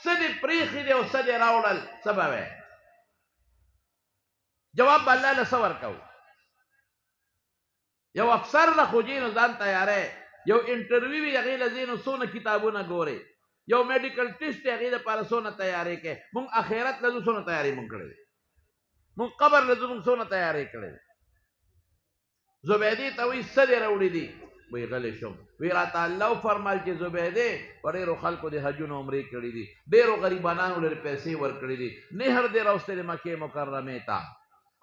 څه دې پرېښي دي او څه دې راوړل، څه به وایې؟ جواب به الله له څه ورکوو؟ یو افسر له خو ځې نو ځان تیاری، یو انټرویو وي هغې له ځې نو څونه کتابونه ګورې، یو میډیکل ټیسټ دی هغې دپاره څونه تیاری کوې. مونږ اخرت له ځو څونه تیاری مونږ کړی دی، مونږ قبر له ځو مونږ څونه تیاری کړی دی. زبیدې ته وایي څه دې راوړي دي؟ وایي غلی شوم. وایي راته الله وفرمایل چې زبیدې په ډېرو خلکو دې حجونه عمرې کړي دي، ډېرو غریبانانو لرې پیسې ورکړي دي، نهر دې راوستی دی مکې مکرمې ته،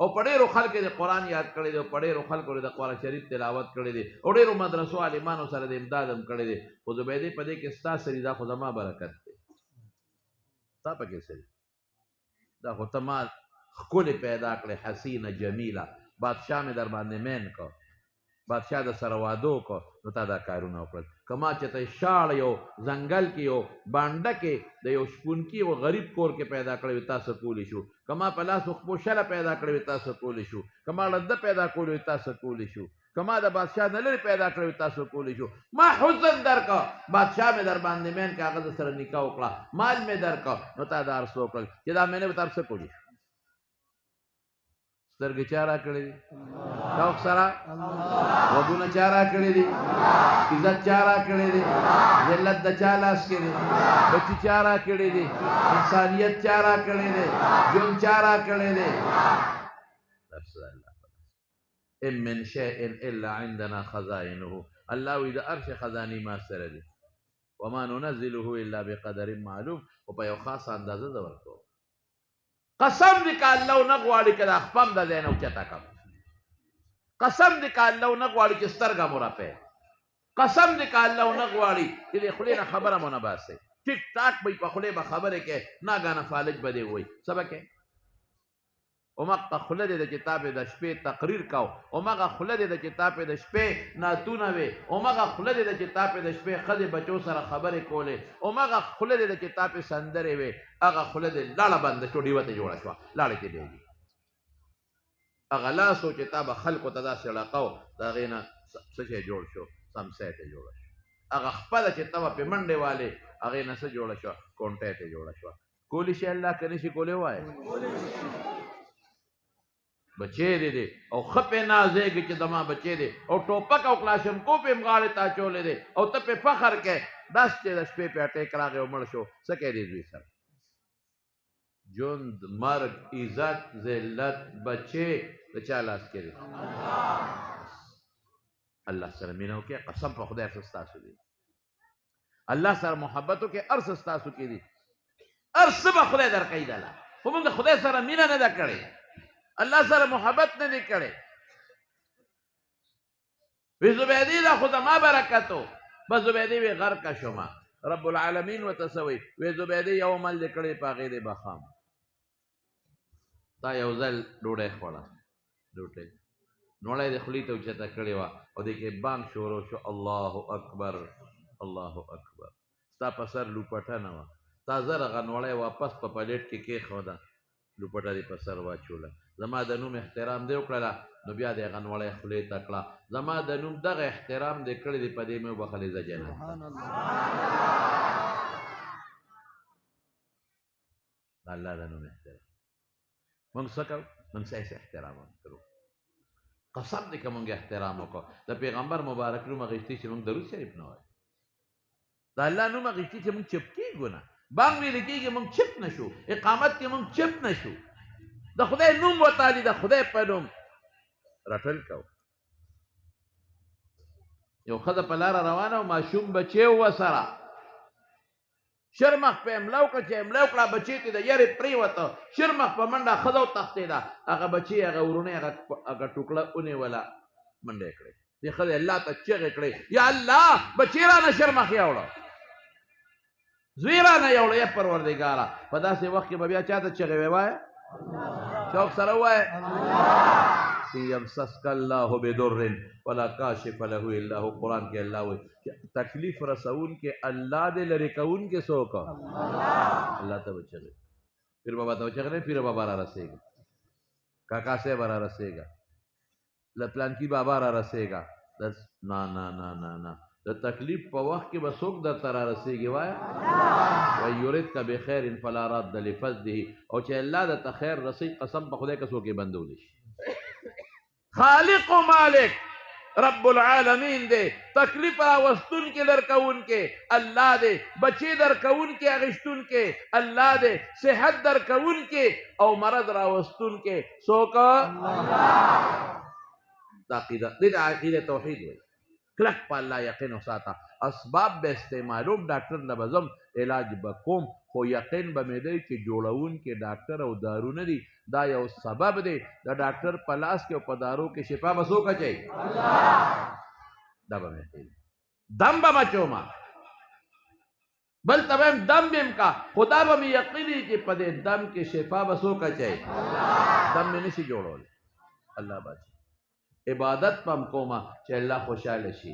او په ډېرو خلکو دې قرآن یاد کړی دی، او په ډېرو خلکو دې د قرآن شریف تلاوت کړی دی، او ډېرو مدرسو عالمانو سره دې امداد هم کړی دی. خو زبیدې په دې کې ستا څه دي؟ دا خو زما برکت دی، ستا پکې څه دي؟ دا خو ته ما ښکلې پیدا کړې، حسینه جمیله، بادشاه مې در باندې مین کړ، بادشاه د سره واده وکړ، نو تا دا کارونه وکړل. که ما چې ته شاړ یو ځنګل کې یو بانډه کې د یو شپونکي یو غریب کور کې پیدا کړی وي، تا څه کولی شو؟ که ما په لاس خپو شله پیدا کړی وي، تا څه کولی شو؟ که ما ړنده پیدا کولی وي، تا څه کولی شو؟ که ما د بادشاه نه لرې پیدا کړی وي، تا څه کولی شو؟ ما حسن درکړ، بادشاه مې در باندې مین کړ، هغه در سره نکاح وکړه، مال مې درکړ، نو تا دا هر څه وکړل. چې دا مې نه وي، تا څه کولی شو؟ سترګې چا راکړې دي؟ شوق سره غوږونه چا راکړي دي؟ عزت چا راکړی دی؟ ذلت د چا لاس کې دی؟ بچي چا راکړي دي؟ انسانیت چا راکړی دی؟ ژوند چا راکړی دی؟ ان من شیء الا عندنا خزائنه، الله وی د هر شي خزانې ما سره دي، وما ننزله الا بقدر معلوم، او په یو خاصه اندازه زه ورکوم. قسم دې که الله نه غواړي که دا خپم د ځای نه اوچته کړم، قسم دې که الله نه غواړي چې سترګه مو رپی، قسم دې که الله نه غواړي چې د خولې نه خبره مو نه باسئ، ټیک ټاک به یې په خولې به خبرې کوې، ناګهانه فالج به دې وایي، څه به کوې؟ همغه خوله دې ده چې تا پې د شپې تقریر کاو، همغه خوله دې ده چې تا پې د شپې نعتونه وې، همغه خوله دې ده چې تا پې د شپې ښځې بچو سره خبرې کولې، همغه خوله دې ده چې تا پې سندرې وې، هغه خوله دې لاړه بنده شوه، ډیوه ته جوړه شوه، لاړې ته بیا. هغه لاس و چې تا به خلکو ته داسې ړقاو، د هغې نه څه شی جوړ شو؟ سمسۍ ته جوړه شوه. هغه خپله چې ته به پې منډې والې، هغې نه څه جوړه شوه؟ کونټۍ ته جوړه شوه. کولی شي الله که نه شي کولی؟ وایه بچی دې دی او ښه پې نازېږي چې زما بچی دی، او ټوپک او کلاشنکوف یې هم غاړې ته اچولی دی، او ته پې فخر کوې، داسې چې د شپې پې اټیک راغی او مړ شو، څه کوې دې زوی سره؟ ژوند، مرګ، عزت، ذلت، بچی د چا لاس کې دی؟ الله سره مینه وکړئ، قسم په خدای څه ستاسو دی. الله سره محبت وکړئ، هر څه ستاسو کې دي، هر څه به خدای درکوي دله. خو موږ خدای سره مینه نه ده کړې، الله سره محبت نه دی کړی. وی زبیدې دا خو زما برکت و، بس زبیدې وی غرقه شومه. رب العالمین ورته څه وایي؟ وی زبیدې یو عمل دې کړی، په هغې دې بخښم. تا یو ځل ډوډۍ خوړه، ډوډۍ نوړی دې خولې ته اوچته کړې وه، او دې کې بانګ شروع شو، الله اکبر الله اکبر. ستا په سر لوپټه نه وه، تا زر هغه نوړی واپس په پلیټ کې کېښوده، لوپټه دې په سر واچوله، زما د نوم احترام دې وکړله، نو بیا دې هغه نوړی خولې ته کړه، زما د نوم دغه احترام دې کړی دی، په دې مې وبخښلې، زه جنت ته. د الله د نوم احترام موږ څه کوو؟ موږ څه هېڅ احترام ونه کړو. قسم دې که موږ احترام وکړو، د پیغمبر مبارک نوم اخیستی چې موږ درود شریف نه وایو، د الله نوم اخیستی چې موږ چپ کېږو نه، بانګ ویل کېږي موږ چپ نه شو، اقامت کې موږ چپ نه شو، د خدای نوم وتالي، د خدای په نوم رټل کوو. یو ښځه په لاره روانه وه، ماشوم بچی و ورسره، شرمخ په حمله وکړه، چې حمله وکړه بچی ته د یرې پرېوته، شرمخ په منډه ښځه وتښتېده، هغه بچی هغه ورونه هغه ټوکړه ونیوله، منډه یې کړې. دې ښځې الله ته چغې کړې، یا الله بچی رانه شرمخ یوړه، زوی رانه یوړه، یا پروردګاره. په داسې وخت کې به بیا چا ته چغې وې؟ وایه شوق سره ووایه، یمسسک الله بدر ولا کاشف له الا هو. قرآن کې الله وایي چې تکلیف رسون کې الله دې، لرې کوون کې څوک؟ الله ته به چغې، پیر بابا ته به چغې نه، پیر بابا را رسېږي، کاکا صاحب را رسېږي، له پلانکي بابا را رسېږي. نه نه نه نه نه، د د تکلیف په وخت کې به څوک درته رارسېږي؟ وایه ویردک بخیر فلا راد لفضله. او چې الله درته خیر رسوي، قسم په خدای که څوک یې بندولی شي. خالق و مالک رب العالمین دی، تکلیف راوستونکی درکوونکی الله دی، بچی درکوونکی اخیستونکی الله دی، صحت درکوونکی او مرض راوستونکی څوک؟ دا عقیده دې ته عقیده توحید وایي. کلک په الله یقین وساته. اسباب به استعمالوم، ډاکټر له به ځم، علاج به کوم، خو یقین به مې دی چې جوړونکی ډاکټر او دارو نه دي، دا یو سبب دی. د ډاکټر په لاس کې او په دارو کې شفا به څوک اچوي؟ دا به مې یقین. دم به مچوم، بل ته به یم دم به یم کا، خو دا به مې یقین وي چې په دې دم کې شفا به څوک اچوي؟ دم مې نشي جوړولی، الله به اچوي. عبادت به هم کومه چې الله خوشحاله شي،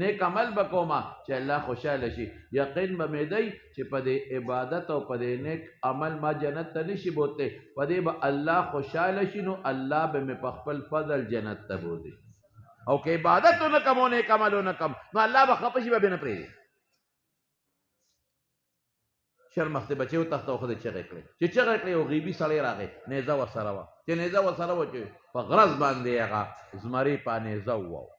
نیک عمل به کومه چې الله خوشحاله شي. یقین به مې دی چې په دې عبادت او په دې نیک عمل ما جنت ته نشي بوتلی، په دې به الله خوشحاله شي، نو الله به مې په خپل فضل جنت ته بوځي. او که عبادت ونه کړم او نیک عمل ونه کړم، نو الله به خفه شي، به بیا نه پرېږدي. شرمښ دې بچی وتښته او ښځې چغې کړې، چې چغې کړې یو غیبي سړی راغی، نیزه ورسره وه، چې نیزه ورسره وه چې په غرض باندې هغه زمری په نیزه وواو،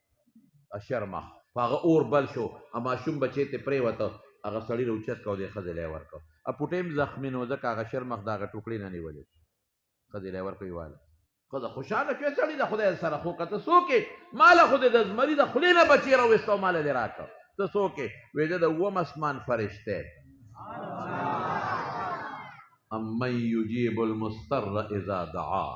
شرمښ په هغه اور بل شو، ماشوم بچی ته پرېوته، هغه سړي راوچت کړ او دې ښځې له یې ورکړ. پوټی هم زخمي نه و، ځکه هغه شرمښ د هغه ټوکړې نه نیولې، ښځې له یې ورکړ. واله ښځه خوشحاله شوې، سړي د خدای سره، خو که ته څوک یې، ماله خو دې د زمري د خولې نه بچی راویسته او ماله دې راکړ، ته څوک یې؟ وایي زه د اووم اسمان فرشته یم. امن یجیب المضطر اذا دعا،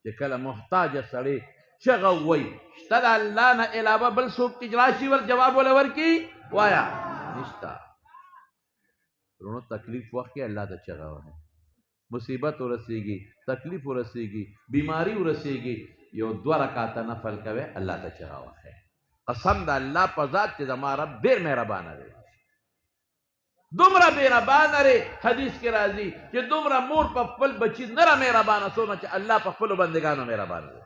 چې کله محتاج سړی چغه ووایي، شته د الله نه علاوه بل څوک چې راشي ور جواب وله ورکړي؟ وایه نشته. وروڼو تکلیف وخت کې الله ته چغه وایه، مصیبت ورسیږي، تکلیف ورسیږي، بیماری ورسیږي، یو دوه رکعته نفل کوي، الله ته چغه وایه. قسم د الله په ذات چې زما رب ډېر مهربانه دی، دومره مهربانه دی. حدیث کې راځي چې دومره مور په خپل بچي نه را مهربانه څومره چې الله په خپلو بندګانو مهربانه دی.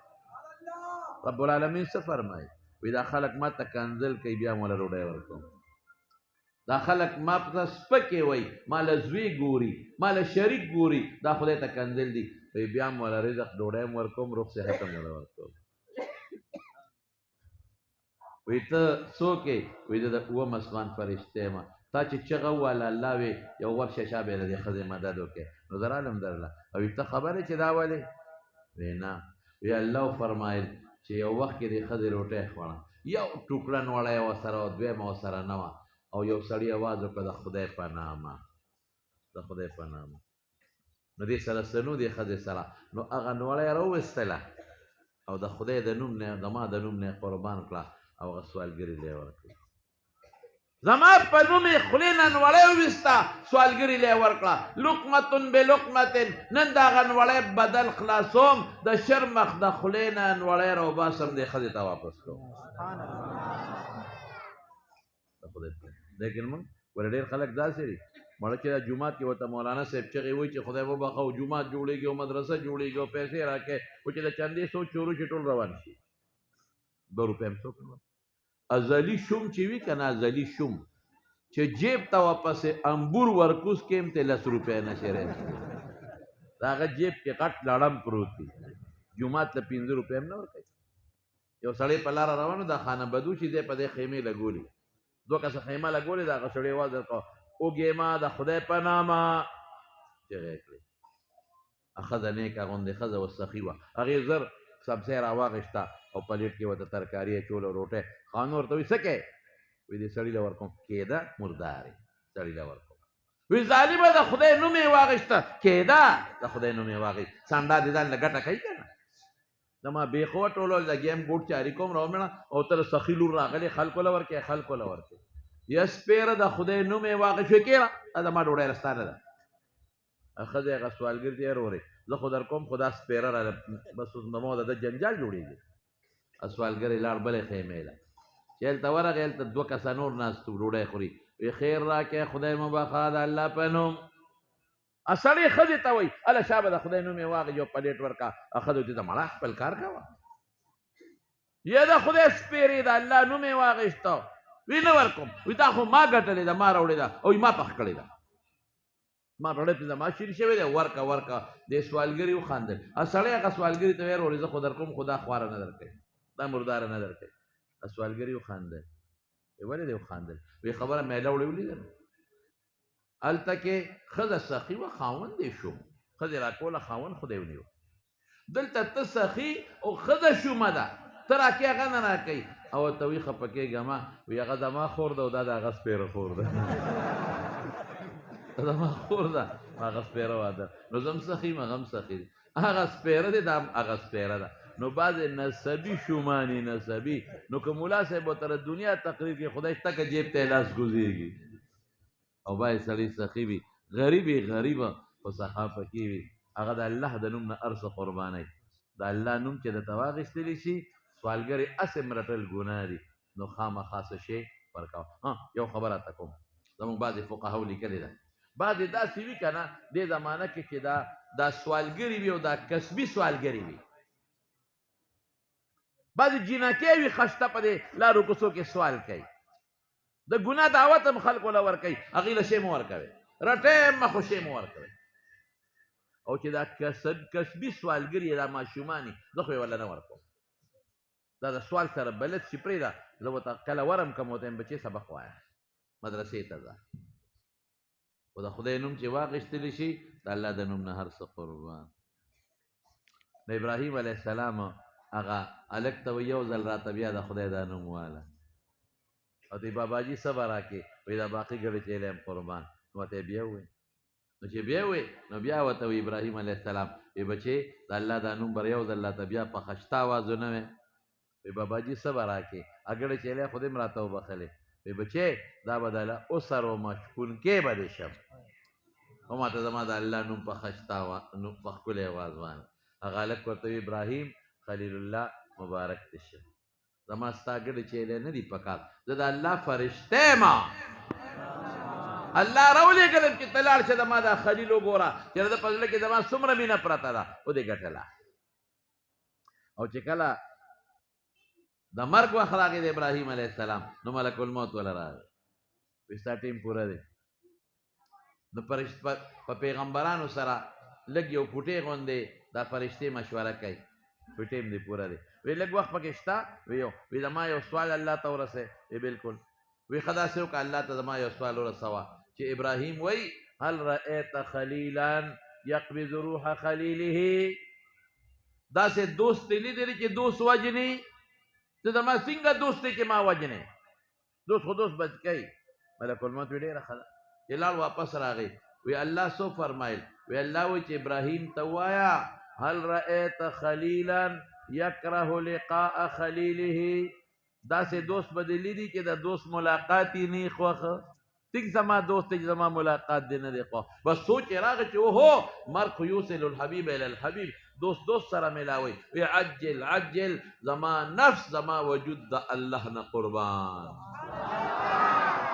رب العالمین څه فرمایي؟ وایي دا خلک ما ته کنځل کوي، بیا مو له ډوډۍ ورکوم. دا خلک ما ته سپکې وایي، ما له زوی ګوري، ما له شریک ګوري، دا خدای ته کنځل دي. وایي بیا مو له رزق ډوډۍ هم ورکوم، روغ صحت هم له ورکوم. وایي ته څوک یې؟ وایي زه د اووم اسمان فرشته یم. تا چې چغه وواله الله وی یو ورشه شا به د دې ښځې مدد وکړې، نو زه رالم درله. او ته خبر یې چې دا ولې؟ وی نه. وی الله وفرمایل چې یو وخت کې دې ښځې روټۍ خوړه، یو ټوکړه نوړی ورسره وه، دویمه ورسره نه وه، او یو سړي اواز وکړ د خدای په نامه، د خدای په نامه. نو دې سره څه نو دې ښځې سره، نو هغه نوړی راوویستله او د خدای د نوم نه، د ما د نوم نه قربان کړه او هغه سوالګري له یې ورکړه. زما په نوم یې خولې نه نوړی وویسته، سوالګري له یې ورکړه. لقمة بلقمة، نن د هغه نوړی بدل خلاصوم، د شرمښ د خولې نه نوړی راوباسم، دې ښځې ته واپس کوم. لیکن موږ ګوره ډېر خلک داسې دي مړه چې دا جومات کې ورته مولانا صاحب چغې وایي چې خدای وبخښه او جومات جوړېږي او مدرسه جوړېږي او پیسې راکړې، خو چې د چندې سوچ شروع شي ټول روان شي. 2 روپۍ هم څوک نه ورکوي. ازلی شوم چې وي که نه، ازلی شوم چې جیب ته واپسې انبور ورکوز کې هم ته 10 روپۍ نه شي راځي. د هغه جیب کې غټ لړم پروت دی، جومات له 5 روپۍ هم نه ورکوي. یو سړی په لاره روان و، دا خانه بدوشي دی په دې خیمې لګولي، دوه کسه خیمه لګولې، د هغه سړي اواز ورکړ وږی ما د خدای په نامه، چغې یې کړې. ښځه نیکه غوندې ښځه وه، سخي وه، هغې زر سبزی راواخیسته او پلیټ کې ورته ترکاري اچوله او روټۍ. خان ورته وایي څه کوې؟ وایي دې سړي له ورکوم. کېده مردارې سړي له ورکوم. وایي ظالمه د خدای نوم یې واخیسته، کېده د خدای نوم یې واخیست، سنډا دې ځان له ګټه کوي که نه؟ زما بېخوه ټولول لګیا یم، ګوټ چاري کوم راومړه او ته د سخي لور راغلې، خلکو له ورکوې، خلکو له ورکوې. یا سپېره د خدای نوم یې واخیست، وایي کېنه دا زما ډوډۍ رستانه ده. ښځه هغه سوالګر دی ورورې زه خو در کوم، خو دا سپېره راله، بس اوس زما د ده جنجال جوړېږي. سوالګر یې لاړ بلې خیمې له، چې هلته ورغی هلته دوه کسه نور ناست وو ډوډۍ خوري. وایي خیر راکړې خدای مو بخښه د الله په نوم. سړی ښځې ته وایي هله شابه د خدای نوم یې واخیست، یو پلیټ ورکړه. ښځه ورته ته مړه خپل کار کوه. یا د خدای سپېرې ده، الله نوم یې واخیسته، وی نه ورکوم. وی دا خو ما ګټلې ده، ما راوړې ده او ما پخ کړې ده، ما راوړې پرې زما شیر شوی دی، ورکه ورکه. دې سوالګري وخاندل. سړی هغه سوالګري ته ویل ورې زه خو درکوم خو دا خواره نه درکوي، دا مرداره نه درکوي. سوالګري وخاندل. ولې دې وخاندل؟ وی خبره میله وړې ولیدل. هلته کې ښځه سخي وه، خاوند یې شو، ښځې راکوله، خاوند خدای ونیو. دلته ته سخي او ښځه شومه ده، ته راکې هغه نه راکوي. او ورته وایي خفه کېږه مه، وایي هغه زما خور ده او دا د هغه سپېره خور ده، زما خور ده، هغه سپېره واده، نو زه هم سخي یم هغه هم سخي دی، هغه سپېره دی دا هم هغه سپېره ده. نو بعضې نسبي شوماني نسبي، نو که ملا صاحب ورته د دنیا تقریر کوي خدای شته که جیب ته یې لاس کوزېږي. او بعضې سړی سخي وي، غریب یې غریبه خو سخا پکې وي، هغه د الله د نوم نه هر څه قربانوي. د الله نوم چې درته واخیستلی شي، سوالګر یې هسې هم رټل ګناه دي، نو خامخا څه شی ورکوه. ها یو خبره راته کوم، زموږ بعضې فقهاو لیکلې ده، بعضې داسې وي که نه دې زمانه کې چې دا سوالګري وي او دا کسبي سوالګري وي، بعضې جینکۍ وي خشته په دې لارو کوڅو کې سوال کوي، د ګناه دعوت هم خلکو له ورکوي، هغې له شی مه ورکوي، رټی هم مه خو شی مه ورکوي. او چې دا کسبي سوالګري دا ماشومان دي، زه خو یې ورله نه ورکوم، دا د سوال سره بلد شي پرېږده، زه ورته کله ورم کوم ورته وایم بچې سبق وایه مدرسې ته ځه. خو د خدای نوم چې واخیستل شي، د الله د نوم نه هر څه قربان. د ابراهیم علیه السلام هغه هلک ته وایي یو ځل راته بیا د خدای دا نوم واله، او دی باباجي صبر راکړي، وایي دا باقي ګړی چې یم قربان. نو ورته یې بیا وویل، نو چې بیا وویل نو بیا ورته وایي ابراهیم علیه السلام، وایي بچې د الله دا نوم بر یو ځل راته بیا په خشته اواز ونه وایې. وایي باباجي صبر راکړي، اګړی چې لی خو دې هم راته وبخښلې. وایي بچې دا به د اسر او مشکونکې به دې شم، او ماته زما د الله نوم په خشته نوم په ښکلی اواز وانه. هغه هلک ورته وایي ابراهیم خلیل الله مبارک دې شه، زما ستا ګډې چیلې نه دي پکار، زه د الله فرشته یم، الله راولېږلم چې ته لاړ شه زما دا خلیل وګوره چې د ده په زړه کې زما څومره مینه پرته ده، ودې ګټله. او چې کله د مرګ وخت راغی د ابراهیم علیه السلام، نو ملک الموت وله راغی، وایي ستا ټیم پوره دی. نو په پیغمبرانو سره لږ یو کوټې غوندې دا فرشتې مشوره کوي، وایي ټیم دې پوره دی، وایي لږ وخت پکې شته، وایي یو، وایي زما یو سوال الله ته ورسوې، وایي بالکل، وایي ښه داسې وکړه الله ته زما یو سوال ورسوه چې ابراهیم وایي هل رأیت خلیلا یقبض روح خلیله، داسې دوست دې لیدلی چې دوست وژني؟ ته زما څنګه دوست دی چې ما وژنې؟ دوست خو دوست بچ کوي. ملک الموت وایي ډېره ښه ده. چې لاړ واپس راغی، وایي الله څه وفرمایل؟ وایي الله وایي چې ابراهیم ته ووایه هل رأیت خلیلا یکره لقاء خلیله، داسې دوست به دې لیدي چې د دوست ملاقات یې نه خوښ، ټیک زما دوست دی چې زما ملاقات دې نه دی خوښ. بس سوچ یې راغی چې اوهو مرګ خو یوصل الحبیب الی الحبیب، دوست دوست سره ملاوي. وی عجل عجل، زما نفس زما وجود د الله نه قربان.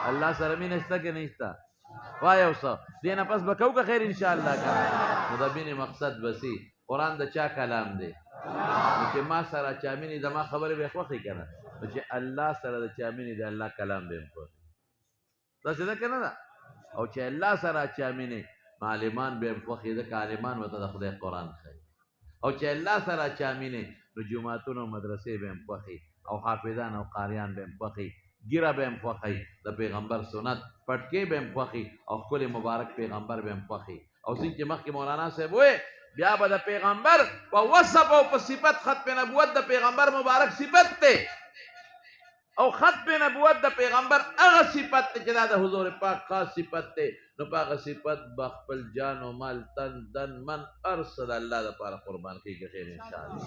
الله سره مینه شته که نشته؟ وایه اوس دې نه پس به کوو که خیر انشاءالله که نه؟ نو د مینې مقصد به سي. قرآن د چا کلام دی؟ نو چې ما سره چا مینې زما خبرې به یې خوښې که نه؟ نو چې الله سره د چا مینې د الله کلام به یې هم خوښ. داسې ده که نه ده؟ او چې الله سره چا مینې عالمان به یې هم خوښي، ځکه عالمان ورته د خدای قرآن ښایي. او چې الله سره چا مینې نو جوماتونه او مدرسې به یې هم خوښي، او حافظان او قاریان به یې هم خوښي، ږیره به یې هم خوښي، د پیغمبر سنت پټکې به یې هم خوښي، او ښکلی مبارک پیغمبر به یې هم خوښي. او څنګه چې مخکې مولانا صاحب وویل بیا به د پیغمبر په وصف او په صفت ختم نبوت د پیغمبر مبارک صفت دی، او ختم نبوت د پیغمبر هغه صفت دی چې دا د حضور پاک خاص صفت دی. نو په هغه صفت به خپل جان او مال تن دن من هر څه د الله دپاره قربان کړي خیر انشاءالله.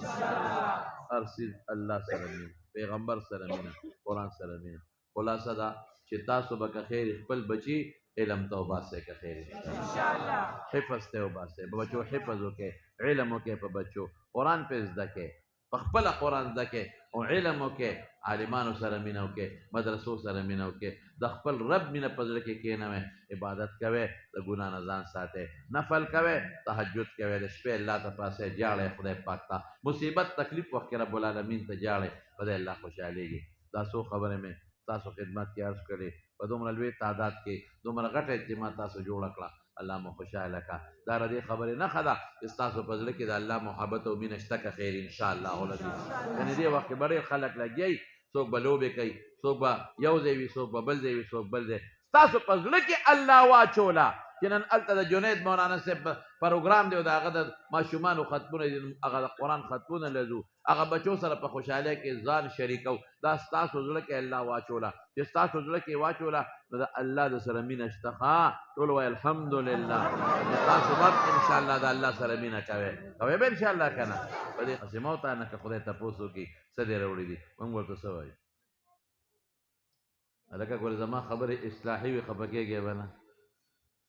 هر څیز الله سره مینه، پیغمبر سره مینه، قرآن سره مینه. خلاصه دا چې تاسو به که خیر خپل بچي علم ته وباسئ که خیر انشاءالله، حفظ ته وباسئ، په بچو حفظ وکړئ، علم وکړئ، په بچو قرآن پې زده کړئ. په خپله قرآن زده کړې او علم وکړې، عالمانو سره مینه وکړې، مدرسو سره مینه وکړې، د خپل رب مینه په زړه کې کښېنوې، عبادت کوې، د ګناه نه ځان ساتې، نفل کوې، تهجد کوې، د شپې الله ته پاڅې ژاړې خدای پاک ته، مصیبت تکلیف وخت کې رب العالمین ته ژاړې، په دې الله خوشحالېږي. دا څو خبرې مې تاسو خدمت کې عرض کړې. په دومره لوی تعداد کې دومره غټه اجتماع تاسو جوړه کړه، الله مو خوشحاله کړه. دا د دې خبرې نښه ده چې ستاسو په زړه کې د الله محبت او مینه شته که خیر ان شاء الله العزیز. یعنې دې وخت کې به ډېر خلک لګیا وي، څوک به لوبې کوي، څوک به یو ځای وي، څوک به بل ځای وي، څوک بل ځای. ستاسو په زړه کې الله واچوله چې نن هلته د جنید مولانا صاحب پروګرام دی او د هغه د ماشومانو ختمونه دي، هغه د قرآن ختمونه لځو، هغه بچو سره په خوشحالۍ کې ځان شریکو. دا ستاسو زړه کې الله واچوله، چې ستاسو زړه کې واچوله نو د الله د سره مینه شته. ښه ټول وایي الحمدلله. تاسو به هم انشاءالله د الله سره مینه کوئ، کوئ به انشاءالله که نه؟ په دې قسمه او تا نه که خدای تپوس وکړي څه دې راوړي دي، موږ ورته څه وایو؟ هلکه ګورې زما خبرې اصلاحي وي، خفه کېږې به نه.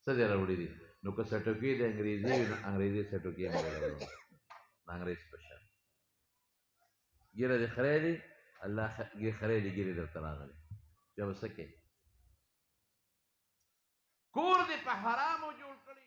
څه دې راوړي دي؟ نو که سټوکې د انګریزي وي نو انګریزي سټوکې مې راوړو، د انګریز په شان. ږیره دې خریلې، الله خریلې ږیرې درته راغلې، بیا به څه کوې؟ کور دې په حرامو جوړ کړی.